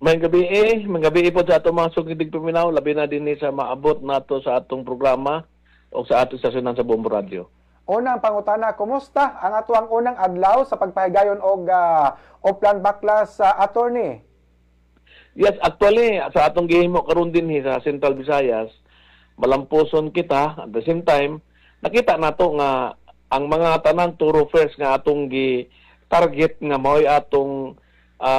Maayong gabi po sa atong mga suking paminaw, labi na din sa maabot nato sa atong programa o sa atong istasyonan sa Bombo Radyo. Unang pangutana, kumusta ang atoang unang adlaw sa pagpahigayon og Oplan Baklas sa, attorney? Yes, actually sa atong gihimo karon dinhi sa Central Visayas, malampuson kita. At the same time, nakita nato nga ang mga tanang thoroughfares nga atong gi target nga mao'y atong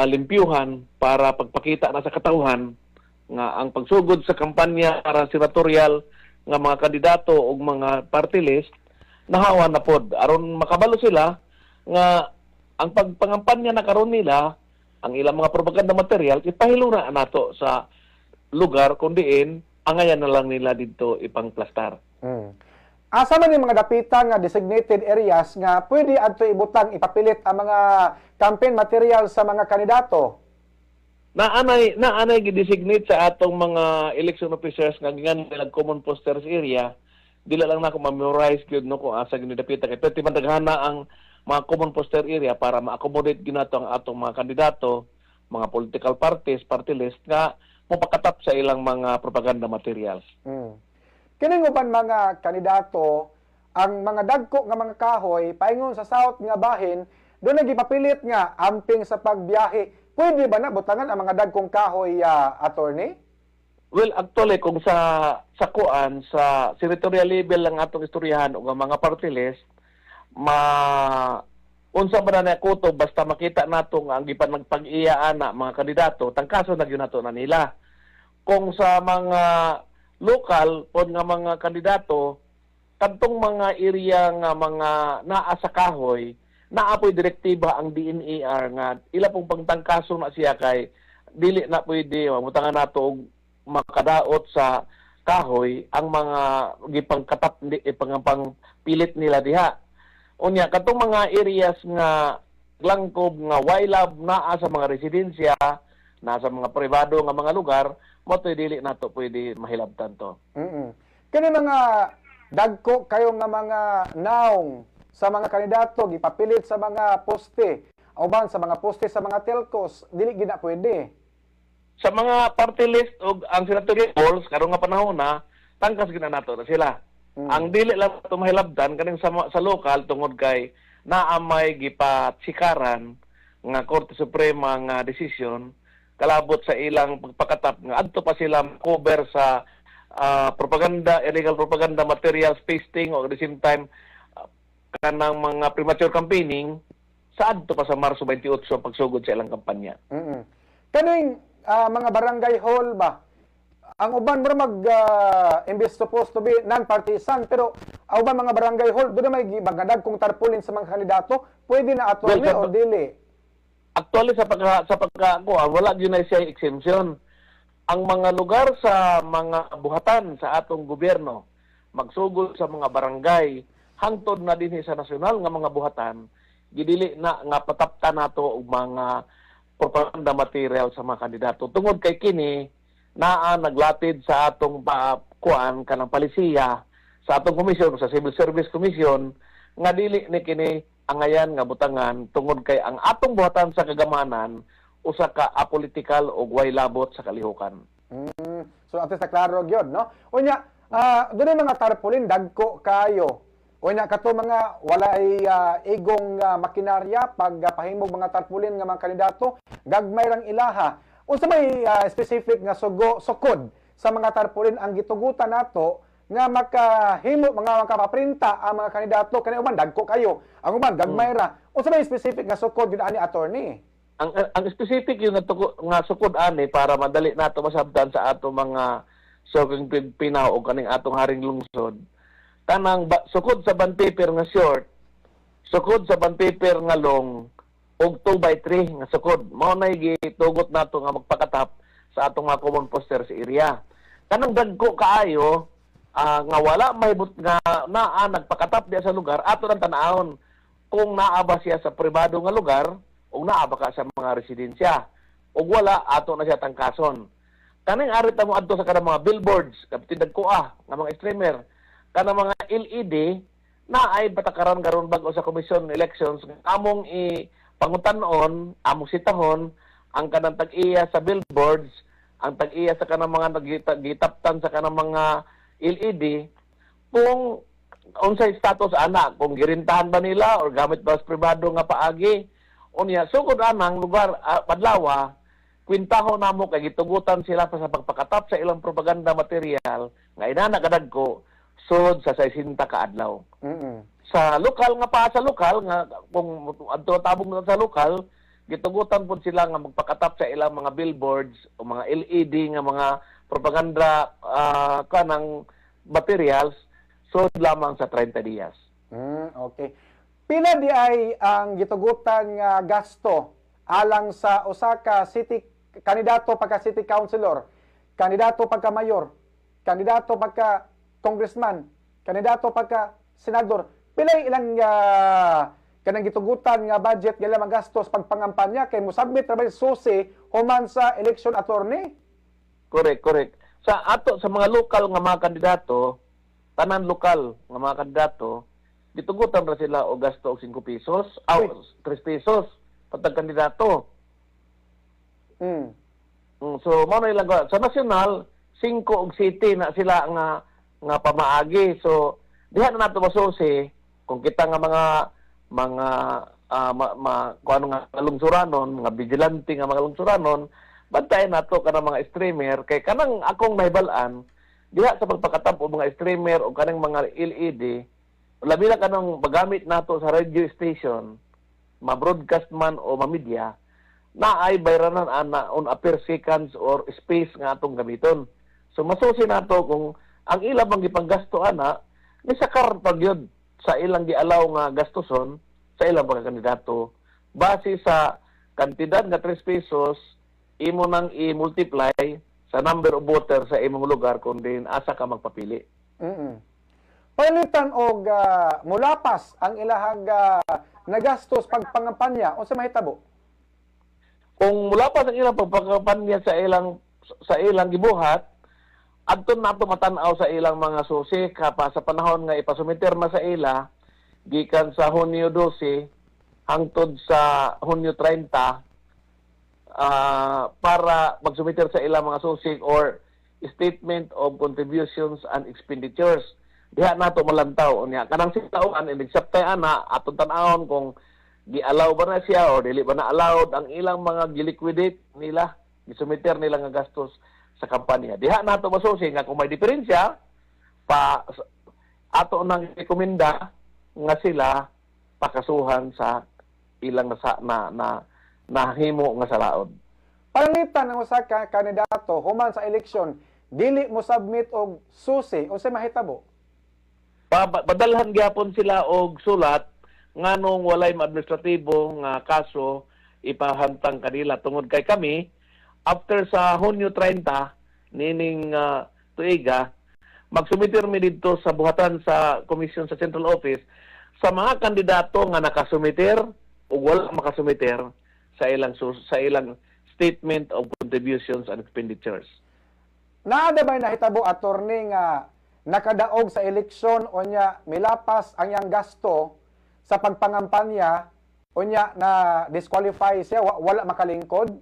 limpyuhan para pagpakita na sa katawhan nga ang pagsugod sa kampanya para senatorial nga mga kandidato ug mga party list nahawa na pod aron makabalo sila nga ang pagpangampanya na karon nila, ang ilang mga propaganda material, ipahiluna nato sa lugar kung diin angayan na lang nila didto ipangplastar. Asa man yung mga dapita nga designated areas nga pwede adto ibutang, ipapilit ang mga campaign material sa mga kandidato? Naanay gi-designate sa atong mga election officers nga giingon nila common posters area. Dili lang nako ma-memorize gyud, no, kung asa gyud dapita kay pwede man daghana ang mga common poster area para ma-accommodate gyud nato ang atong mga kandidato, mga political parties, party list nga mopakatap sa ilang mga propaganda materials. Kining uban mga kandidato, ang mga dagko nga mga kahoy paingon sa south nga bahin, doon nagipapilit nga amping sa pagbiyahe. Pwede ba na butangan ang mga dagkong kahoy, attorney? Well, actually, kung sa kuan, sa senatorial level lang atong istoryahan ug ang mga party list, ma unsa ba na kutob, basta makita nato nga ang gipan nagpag-iya ana mga kandidato, tangkaso na gyud nato na nila. Kung sa mga lokal pod nga mga kandidato, kadtong mga area nga mga naa sa kahoy, naa po'y direktiba ang DNAR nga ila pong pangtangkaso na siya kay dili na pwede mabutangan nato og makadaot sa kahoy ang mga gipangkatap pang pilit nila diha. Unya katong mga areas nga langkob nga waylab naa sa mga residensya, naa sa mga pribado nga mga lugar, mo to'y dili nato pwede mahilabtan to. Kini mga dagko kayo nga mga naong sa mga kandidato gipapilit sa mga poste uban sa mga poste sa mga telcos, dili gid na pwede? Sa mga party list ug ang senatorial polls karon nga panahon na, tangkas gid na nato na sila. Ang dili lang ito mahilabtan kaning sa local tungod kay naa may gipatsikaran nga Korte Suprema nga desisyon kalabot sa ilang pagpakatap nga adto pa sila cover sa propaganda, illegal propaganda materials pasting o at the same time kanang mga premature campaigning sa adto pa sa Marso 28 ang pagsugod sa ilang kampanya. Kaning mga barangay hall ba? Ang uban mura mag imbes supposed to be non-partisan, pero ang uban mga barangay hall doon na may mga dagkong tarpaulin sa mga kandidato, pwede na, attorney, Well, o dili? Actually, sa pagka ko, wala gyud na siya exemption. Ang mga lugar sa mga buhatan sa atong gobyerno, magsugod sa mga barangay hangtod na dinhi sa nasyonal nga mga buhatan, gidili na nga patapta nato og mga propaganda material sa mga kandidato tungod kay kini naa naglatid sa atong pa, kuan, kanang palisiya sa atong komisyon, sa Civil Service Commission, nga dili ni kini angayan nga butangan tungod kay ang atong buhatan sa kagamanan usa ka apolitical og way labot sa kalihukan. So at least na klaro gyud, no? Unya, doon mga tarpaulin dagko kayo. Unya kato mga walay igong makinarya pag pahimog mga tarpaulin nga mga kandidato, gagmay rang ilaha. Unsa may specific nga sugo sukod sa mga tarpaulin ang gitugutan nato nga makahimo mga makapaprinta ang mga kandidato kani uban dagko kayo? Ang uban gagmay ra. Unsa may specific nga sukod yun ani, attorney? Ang specific yung nga sukod ani para madali nato masabtan sa ato mga suking pinaw o kaning atong haring lungsod, kanang sukod sa bond paper nga short, sukod sa bond paper nga long og 2 by 3 nga sukod, mao nay gitugot nato nga magpakatap sa atong mga common poster sa area. Kanang dagko kaayo nga wala mahibot nga naa nagpakatap diya sa lugar, ato nang tan-awon kung naa ba siya sa pribado nga lugar o naa ba ka sa mga residensya. Ug wala, ato na siya tangkason. Kaning ari ta mo adto sa kanang mga billboards, kapitin dagko nga mga streamer, kanang mga LED na ay patakaran karon bag-o sa Commission on Elections, among i pangutan-on, among sitahon. Ang kanang tag-iya sa billboards, ang tag-iya sa kanang mga gitaptan sa kanang mga LED, kung unsay status ana, kung girintahan ba nila or gamit ba sa pribado nga paagi. Unya sugod anang lugar, adlawa kwintahon namo kay gitugutan sila pa sa pagpakatap sa ilang propaganda material nga inana kadagko sud sa 60 ka adlaw. Sa lokal nga pa, sa lokal nga kung adto tabong na sa lokal, gitugutan pud sila nga magpakatap sa ilang mga billboards o mga LED nga mga propaganda kanang materials sud lamang sa 30 dias. Okay. Pila di ay ang gitugutan nga gasto alang sa usa ka city kandidato pagka city councilor, kandidato pagka mayor, kandidato pagka congressman, kandidato pagka senador? Pila yung ilang kanang gitugutan nga budget nga ilang gastos pagpangampanya kay mo-submit ra ba yung susi human sa election attorney? Correct. Sa ato, sa mga lokal nga mga kandidato, tanan lokal nga mga kandidato, gitugutan ra sila og gasto og 5 pesos, aw Uy. 3 pesos patag kandidato. So mao na ilang sa national, 5 og city na sila nga nga pamaagi. So diha na nato masusi kung kita nga mga mga ma, ma, kung ano nga lungsuranon, mga vigilante nga mga lungsuranon, bantayan nato kanang mga streamer kay kanang akong nahibal-an diha sa pagpakatap og mga streamer o kanang mga LED, labi na kanang paggamit nato sa radio station, ma-broadcast man o ma-media, na ay bayranan ana on a per seconds or space nga atong gamiton. So masusi nato kung ang ilang bang gipanggasto ana nisakar pa gyud sa ilang gialaw nga gastoson sa ilang mga kandidato base sa kantidad nga 3 pesos imo nang i-multiply sa number of voters sa imong lugar kung din asa ka magpapili. Pananglitan og mulapas ang ilahang nagastos pagpangampanya, unsa mahitabo? Kung mulapas ang ilang pagpakampanya sa ilang gibuhat, adto nato matan-aw sa ilang mga susi kapa sa panahon nga ipasumiter na sa ila gikan sa Hunyo 12 hangtod sa Hunyo 30 para magsumiter sa ilang mga susi or statement of contributions and expenditures. Diha nato malantaw. Unya kanang sitauan inig sabtay ana, atong tan-awon kung gi-allow ba na siya or dili ba na allowed ang ilang mga giliquidate nila, gisumiter nila nga gastos sa kampanya. Diha nato masusi nga kung may diferensya pa, ato nang rekomenda nga sila pakasuhan sa ilang nasa, na na nahimo nga salaod. Pananglitan ang usa ka kandidato human sa eleksyon dili mo submit og susi, unsa mahitabo? Padalhan gyapon sila og sulat nganong walay administratibo nga kaso ipahamtang kanila tungod kay kami after sa Hunyo 30 nining tuiga, magsumiter mi didto sa buhatan sa komisyon sa central office sa mga kandidato nga nakasumiter ug wala makasumiter sa ilang statement of contributions and expenditures. Naa ba nahitabo, attorney, nga nakadaog sa eleksyon unya milapas ang iyang gasto sa pagpangampanya, unya na disqualify siya, wala makalingkod?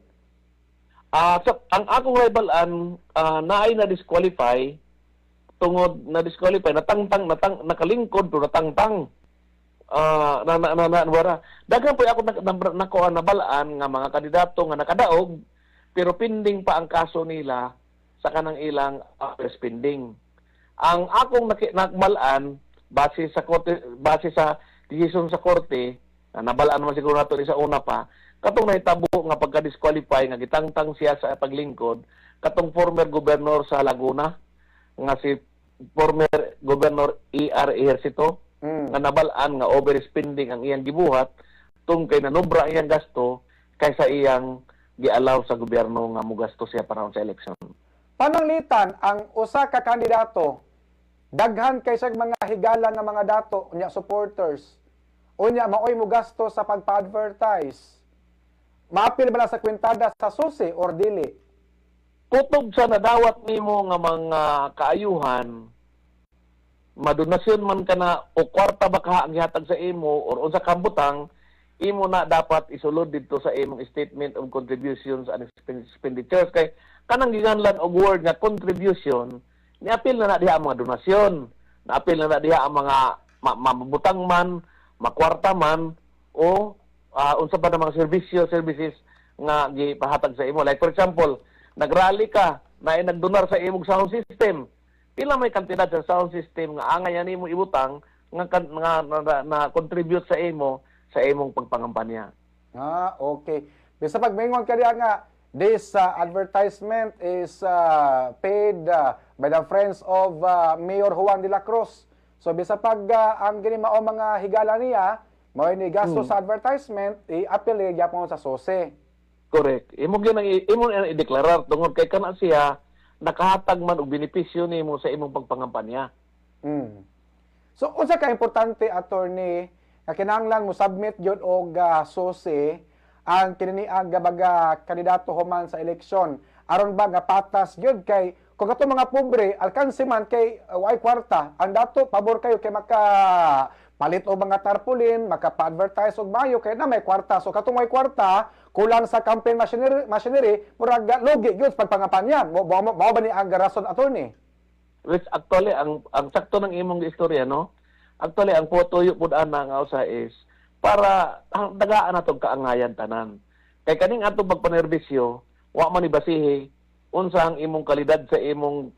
So, ang akong rival-an naay na disqualify tungod na disqualify, natangtang, natang nakalingkod pero natangtang, na na na, na wala. Daghan po ako na, na, nakuha nabalaan nga mga kandidato nga nakadaog pero pending pa ang kaso nila sa kanang ilang spending. Ang akong nagmalaan base sa korte, base sa desisyon sa korte, na nabalaan naman siguro nato ni sa una pa, katong nahitabo nga pagka-disqualify nga gitangtang siya sa paglingkod, katong former governor sa Laguna nga si former Governor E.R. Ejercito nga nabalaan nga overspending ang iyang gibuhat tung kay nanobra ang iyang gasto kaysa iyang gialaw sa gobyerno nga mugasto siya panahon sa election. Pananglitan ang usa ka kandidato daghan kay sa mga higala nga mga dato unya supporters, unya maoy mo gasto sa pagpa-advertise. Maapil ba na sa kwintada sa susi or dili? Kutob sa nadawat nimo nga mga kaayuhan, madonasyon man ka na o kwarta ba ka ang gihatag sa imo or unsa kang butang. Imo na dapat isulod dito sa imong statement of contributions and expenditures, kay kanang giganlan og word nga contribution, niapil na na diha ang mga donasyon, naapil na na diha ang mga mabutang man, makwarta man, o unsa pa na mga serbisyo, services nga gipahatag sa imo. Like for example, nagrally ka na nagdonar sa imong sound system, pila may kantidad sa sound system nga angay nimo ibutang nga, nga na contribute sa imo sa imong pagpangampanya. Ah, okay. Bisa pag maingon ka diha nga this advertisement is paid by the friends of Mayor Juan de la Cruz. So bisa pag ang gini mao mga higala niya, mao ni gasto sa advertisement, i-appeal gyapon sa SOSE. Correct. Imo gyud ang imo ang i-deklarar tungod kay kana siya nakahatag man og benepisyo nimo sa imong pagpangampanya. So unsa ka importante, attorney, nga kinahanglan mo submit gyud og SOSE ang kini ang baga kandidato human sa eleksyon, aron ba nga patas gyud? Kay kung ato mga pobre alkanse man kay way kwarta, ang dato pabor kayo kay maka palit og mga tarpaulin, makapa-advertise og mayo kay na may kwarta. So katong way kwarta, kulang sa campaign machinery, murag lugi gyud sa pagpangampanya. Mo ba ni ang rason, attorney? Which actually ang sakto ng imong istorya, no? Actually, ang tuyo pud ana nga usa is para ang dagaan natong kaangayan tanan. Kay kaning atong pagpanerbisyo, wa man ni basihi unsa ang imong kalidad sa imong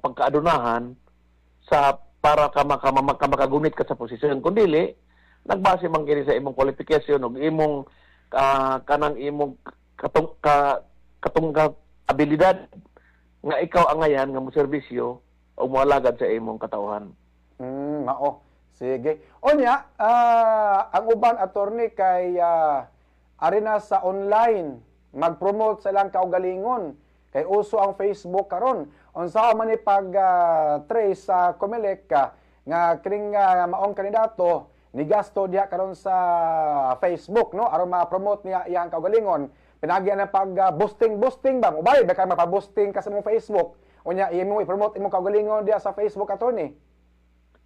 pagkaadunahan sa para ka makagunit ka sa posisyon. Kung dili, nagbase man kini sa imong qualification ug imong kanang imong katong ka katong ka abilidad nga ikaw angayan nga moserbisyo o moalagad sa imong katawhan. Mao. Sige. Unya, ang uban, attorney, kay ari na sa online mag-promote sa ilang kaugalingon kay uso ang Facebook karon. Unsa man ni pag trace sa COMELEC nga kining maong kandidato ni gasto diha karon sa Facebook, no, aron ma-promote niya iyang kaugalingon pinaagi ang pag boosting boosting ba? Mobile ba ka mapa-boosting ka sa imong Facebook, unya imo i-promote imong kaugalingon diha sa Facebook, attorney?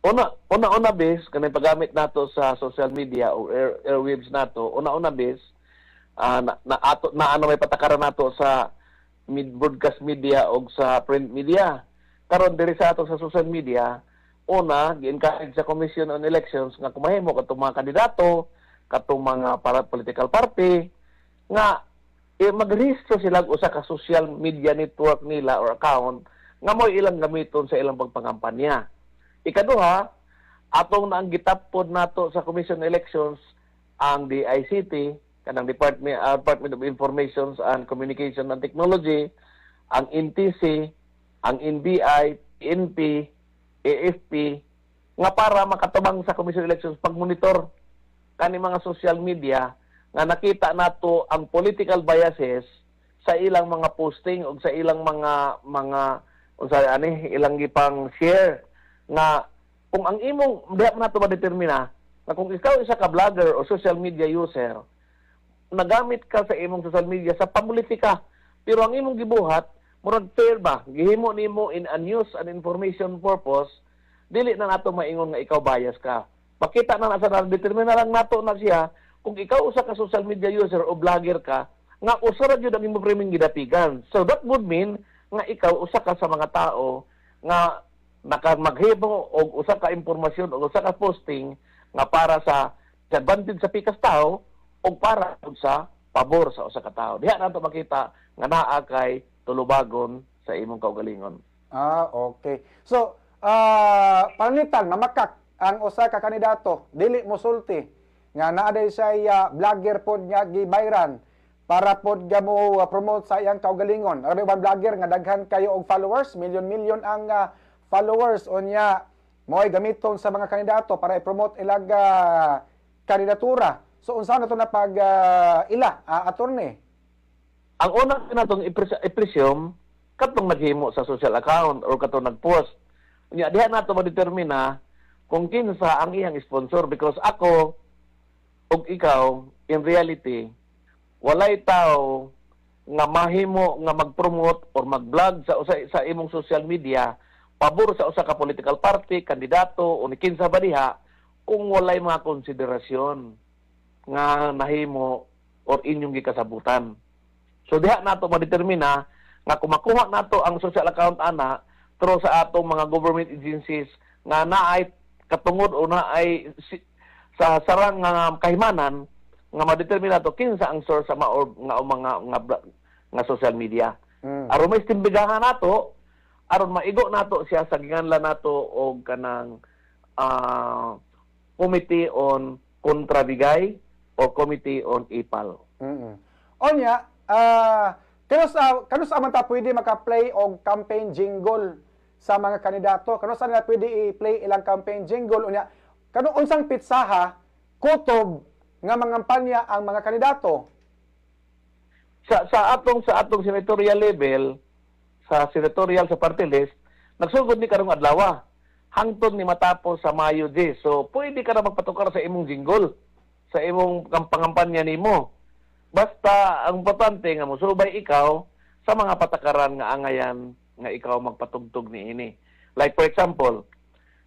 Una, una bes kanang paggamit nato sa social media o airwaves nato, una-una bes na ato na ano may patakaran nato sa mid broadcast media o sa print media. Karon diri sa ato sa social media, una gi-encourage sa Commission on Elections nga kumahimo katong mga kandidato, katong mga para political party nga magrehistro sila og usa ka social media network nila or account nga mo ilang gamiton sa ilang pagpangampanya. Ikaduha, atong naang gitapod nato sa Commission on Elections ang DICT, kanang Department of Information and Communication and Technology, ang NTC, ang NBI, PNP, AFP, nga para makatubang sa Commission on Elections pagmonitor kani mga social media nga nakita nato ang political biases sa ilang mga posting o sa ilang mga unsa ani ilang gipang share, nga kung ang imong diha man nato madetermina nga kung ikaw isa ka vlogger o social media user, nagamit ka sa imong social media sa pamulitika, pero ang imong gibuhat murag fair ba, gihimo nimo in a news and information purpose, dili na nato maingon nga ikaw bias ka. Makita na na sa determine na lang nato na siya kung ikaw usa ka social media user o vlogger ka nga usa ra gyud ang imong priming gidapigan. So that would mean nga ikaw usa ka sa mga tao nga naka maghimo og usa ka impormasyon o usa ka posting nga para sa advantage sa pikas tao o para sa pabor sa usa ka tao. Diha nato makita nga naa kay tulubagon sa imong kaugalingon. Ah, okay. So, pananglitan mamakak ang usa ka kandidato, dili mosulti nga naa day siya vlogger pod nga gibayran para pod ga mo promote sa iyang kaugalingon. Arabi ba vlogger nga daghan kayo og followers, milyon-milyon ang followers, unya mo'y gamiton sa mga kandidato para i-promote ilang kandidatura. So unsa na to na pag ila, attorney? Ang unang natong i-presume katong naghimo sa social account or katong nagpost. Unya diha nato madetermina kung kinsa ang iyang sponsor, because ako ug ikaw, in reality, walay tao nga mahimo nga mag-promote or mag-vlog sa usa sa imong social media pabor sa usa ka political party, kandidato o ni kinsa ba diha kung walay mga konsiderasyon. nga nahimo or inyong gikasabutan. So diha nato madetermina nga kung makuha nato ang social account ana through sa atong mga government agencies nga naay katungod o naay sa sarang nga kahimanan nga madetermina nato kinsa ang source sa mao nga o mga nga social media. Aron may istimbigahan nato, aron maigo nato siya sa ginganlan nato og kanang Committee on Kontrabigay o Committee on Ipal. Onya, kanus-a man ta pwede maka-play og campaign jingle sa mga kandidato? Kanus-a nila pwede i-play ilang campaign jingle? Unya, kanu unsang pitsaha kutob nga mangampanya ang mga kandidato? Sa atong senatorial level, sa senatorial, sa party list, nagsugod ni karong adlaw hangtod ni matapos sa Mayo 10. So pwede ka na magpatukar sa imong jingle, sa imong pangampanya nimo. Basta ang importante nga mosubay ikaw sa mga patakaran nga angayan nga ikaw magpatugtog niini. Like for example,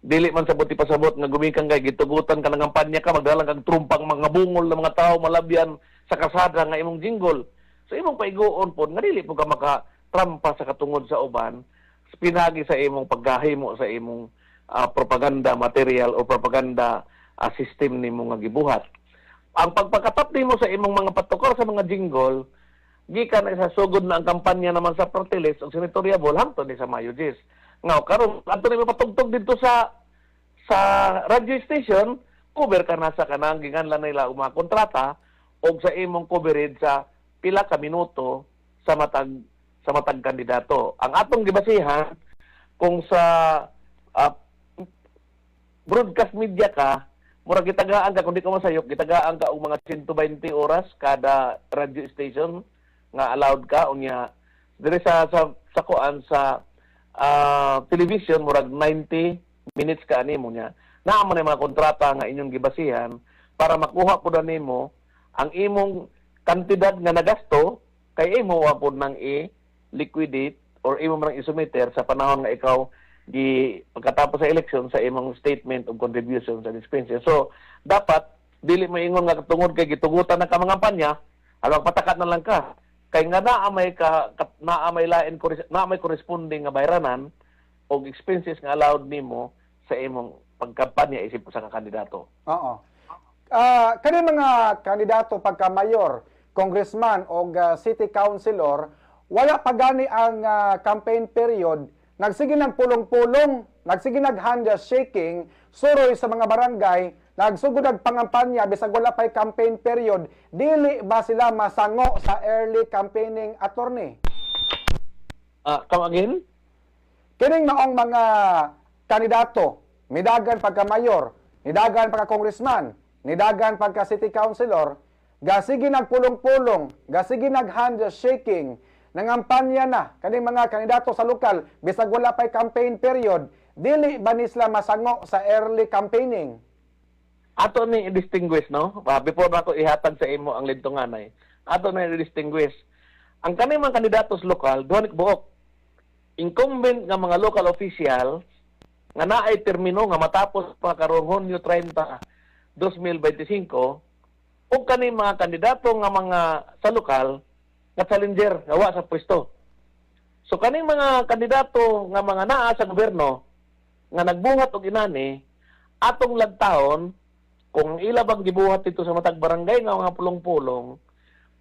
dili man sa buti pasabot nga gumikan kay gitugutan ka ng kampanya ka, magdalang kag trumpang mga bungol ng mga tao malabyan sa kasada nga imong jingle. So imong paiguon pod nga dili po ka makatrampa sa katungod sa uban pinagi sa imong paggahimo sa imong propaganda material o propaganda system nimo nga gibuhat. Ang pagpakatap nimo sa imong mga patukar sa mga jingle gikan na sa sugod na ang kampanya naman sa party list o senatorial hangtod ni sa Mayo 10. Nga karon adto nimo patugtog didto sa radio station, cover ka na sa kanang ginganlan nila og mga kontrata og sa imong coverage sa pila ka minuto sa matag kandidato. Ang atong gibasihan, kung sa broadcast media ka, murag gitagaan ka, kung di ka masayop, gitagaan ka og mga 120 oras kada radio station nga allowed ka. Unya dire sa kuan, sa television, murag 90 minutes ka ani mo niya. Naa man mga kontrata nga inyong gibasihan para makuha pud nimo ang imong kantidad nga nagasto kay imo wa pud nang i-liquidate or imo man i-submitter sa panahon nga ikaw di pagkatapos sa election sa imong statement of contributions and expenses. So dapat dili mo ingon nga tungod kay gitugutan na ka mangampanya, alang patakat na lang ka. Kay nga naa may lain, naa may corresponding nga bayranan og expenses nga allowed nimo sa imong pagkampanya isip usa ka kandidato. Oo. Kani mga kandidato pagka mayor, congressman o city councilor, wala pa gani ang campaign period, nagsige ng pulong-pulong, nagsige nag handshaking, suroy sa mga barangay, nagsugod ang pangampanya bisag wala pa'y campaign period, dili ba sila masango sa early campaigning, attorney? Come again? Kining maong mga kandidato, midagan pagka mayor, nidagan pagka congressman, nidagan pagka city councilor, gasige nagpulong-pulong, gasige nag handshaking, nangampanya na kaning mga kandidato sa lokal bisag wala pa'y campaign period, dili ba ni sila masango sa early campaigning? Ato ni i-distinguish, no? Before na ako ihatag sa imo ang lintunganay, ato na i-distinguish. Ang kaning mga kandidatos lokal, duha ni buok. Incumbent nga mga local official nga naay termino nga matapos pa karong Hunyo 30, 2025, ug kaning mga kandidato nga mga sa lokal nga challenger nga wa sa pwesto. So kaning mga kandidato nga mga naa sa gobyerno nga nagbuhat og inani, atong lagtaon kung ila bang gibuhat dito sa matag barangay nga mga pulong-pulong,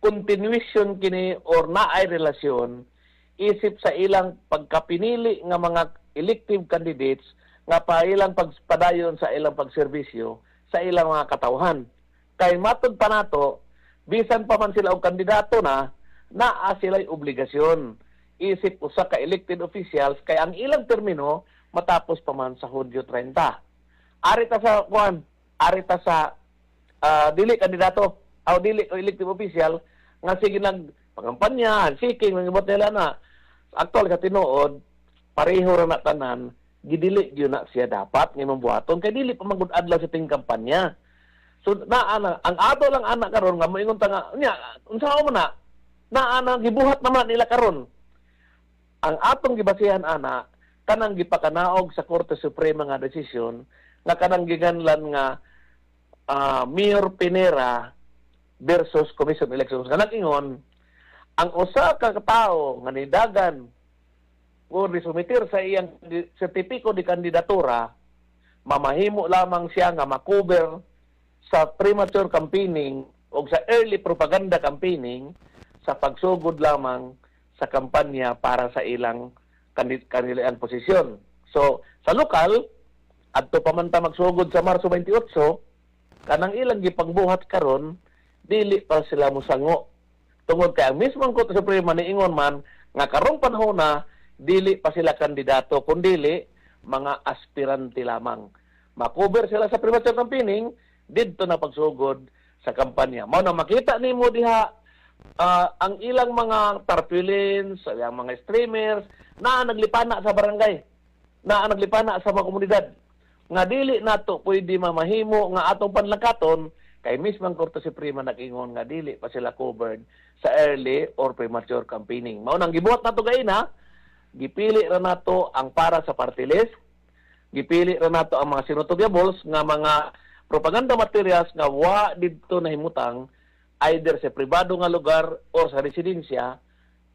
continuation kini or naay relasyon isip sa ilang pagkapinili nga mga elective candidates nga pa ilang pagpadayon sa ilang pagserbisyo sa ilang mga katawhan. Kay matod pa nato, bisan pa man sila og kandidato na, naa sila'y obligasyon isip usa ka elected officials kay ang ilang termino matapos pa man sa Hunyo 30. Ari ta sa kuan, ari ta sa dili kandidato o dili o elective official nga sige nag pangampanya, seeking nang ibot nila na. Actual sa tinuod, pareho ra na tanan, gidili gyud na siya dapat nga imong buhaton kay dili pa man gud adlaw sa ting kampanya. So naa na ang ato lang ana karon nga moingon ta nga nya unsa man na naa na gibuhat naman nila karon. Ang atong gibasihan ana kanang gipakanaog sa Korte Suprema nga desisyon nga kanang giganlan nga Mayor Pinera. versus Commission on Elections nga nag-ingon ang usa ka tawo nga nidagan o nisumitir sa iyang sertipiko de kandidatura, mamahimo lamang siya nga makover sa premature campaigning o sa early propaganda campaigning sa pagsugod lamang sa kampanya para sa ilang kanilang posisyon. So, sa lokal, adto pa man ta magsugod sa Marso 28, kanang ilang gipangbuhat karon, dili pa sila musango. Tungod kay ang mismong Korte Suprema niingon man nga karong panahon na dili pa sila kandidato kundili mga aspirante lamang. Makover sila sa premature campaigning didto na pagsugod sa kampanya. Mao na makita nimo diha ang ilang mga tarpaulins, ang mga streamers na naglipana sa barangay, na naglipana sa mga komunidad nga dili nato pwede mamahimo nga atong panlangkaton kay mismo ang Korte Suprema nag-ingon nga dili pa sila covered sa early or premature campaigning. Mao nang gibuhat nato gaina, gipili ra nato ang para sa party list, gipili ra nato ang mga senatoriables nga mga propaganda materials nga wa didto nahimutang either sa pribado nga lugar or sa residensya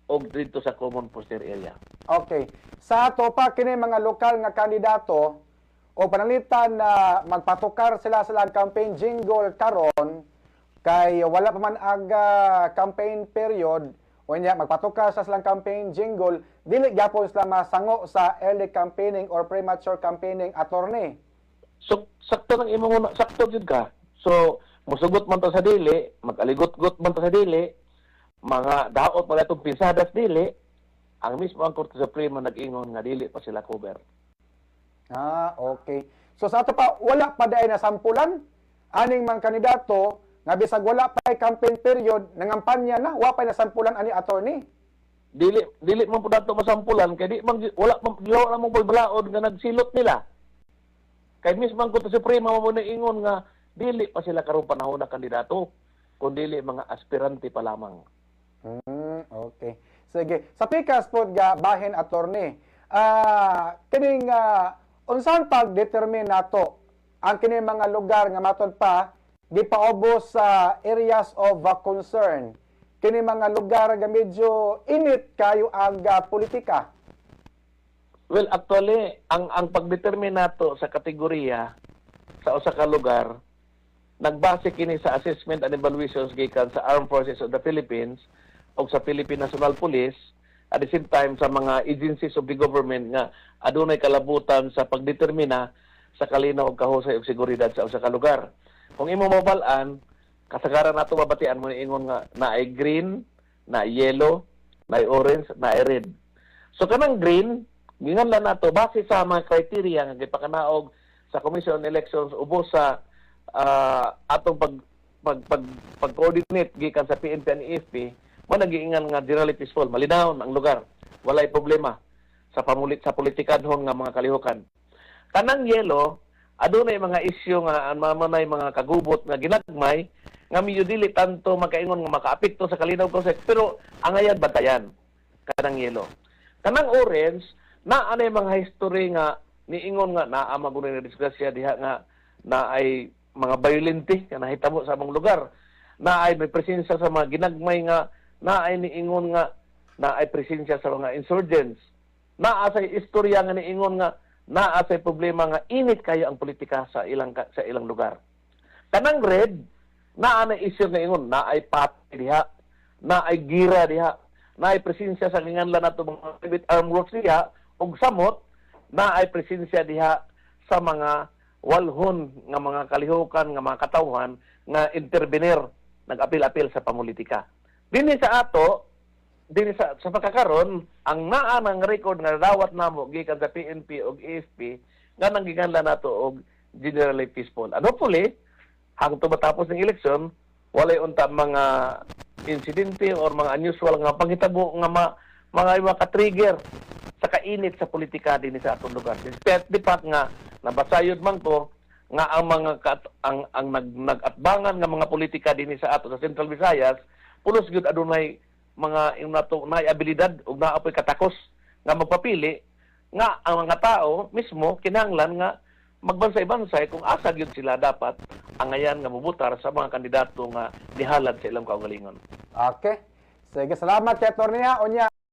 o didto sa common poster area. Okay. Sa ato pa kini mga lokal nga kandidato o pananglitan na magpatukar sila sa ilang campaign jingle karon kay wala pa man aga campaign period, unya magpatukar sa silang campaign jingle, dili gyapon sila masango sa early campaigning or premature campaigning, attorney? So sakto nang imong una, sakto jud ka. So musugot man ta sa dili, mag-aligot-got man ta sa dili, mga daot man atong pinsadas dili, ang mismo ang Korte Suprema nag-ingon nga dili pa sila cover. Ah, okay. So sa ato pa, wala pa diay nasampulan aning mga kandidato nga bisag wala pa campaign period, nangampanya na, wa pa nasampulan ani, attorney? Dili dili man pud nato masampulan kay di man wala man wala mo balaod nga nagsilot nila. Kay mismo ang Korte Suprema mo ingon nga dili pa sila karong panahon na kandidato kun dili mga aspirante pa lamang. Okay. Sige. Sa pikas pod ga bahin, attorney. Kining unsan pag-determine nato ang kini mga lugar nga matud pa gipaubos sa areas of concern? Kini mga lugar nga medyo init kayo ang politika. Well, actually, ang pagdetermine nato sa kategorya sa usa ka lugar nagbase kini sa assessment and evaluations gikan sa Armed Forces of the Philippines o sa Philippine National Police, at the same time sa mga agencies of the government nga adunay kalabutan sa pagdetermina sa kalinaw og kahusay og seguridad sa usa ka lugar. Kung imo mabal-an, kasagaran nato mabatian mo ingon nga naay green, naay yellow, naay orange, naay red. So kanang green, gingan lang nato base sa mga criteria nga gipakanaog sa Commission on Elections ubos sa atong pag pag pag pag-coordinate gikan sa PNP and AFP, mo nagiingan nga generally peaceful, malinawon ang lugar, walay problema sa pamulit sa politikanhon nga mga kalihukan. Kanang yellow, adunay mga isyu nga ang mamanay mga kagubot nga ginagmay nga medyo dili tanto makaingon nga makaapekto sa kalinaw kosek, pero angayan bantayan kanang yellow. Kanang orange, naa nay mga history nga niingon nga naa magunay na disgrasya diha nga na ay mga violente nga nahitabo sa among lugar, na ay may presensya sa mga ginagmay nga na ay niingon nga na ay presensya sa mga insurgents, naa say istorya nga niingon nga naa say problema nga init kayo ang politika sa ilang lugar. Kanang red, naa na issue nga ingon na ay pati diha, na ay gira diha, na ay presensya sa ginganlan nato mga private armed groups diha, ug samot na ay presensya diha sa mga walhon nga mga kalihukan nga mga katawhan nga intervener, nag-apil-apil sa pamulitika. Dinhi sa ato, dinhi sa pagkakaron, ang naa ng record nga nadawat namo gikan sa PNP ug AFP nga nanggiganlan nato og generally peaceful. And hopefully, hangtod matapos ng eleksyon, walay unta mga insidente or mga unusual nga panghitabo nga mga maka-trigger sa kainit sa politika dinhi sa atong lugar. Despite the fact nga nabasayod man ko nga ang mga kat, ang nag-atbangan nga mga politika dinhi sa ato sa Central Visayas pulos gyud adunay mga yung nato naay abilidad ug naa poy katakos nga magpapili nga ang mga tao mismo kinahanglan nga magbansay-bansay kung asa gyud sila dapat angayan nga mubutar sa mga kandidato nga nihalad sa ilang kaugalingon. Okay. Sige, salamat kay attorney ha. Unya,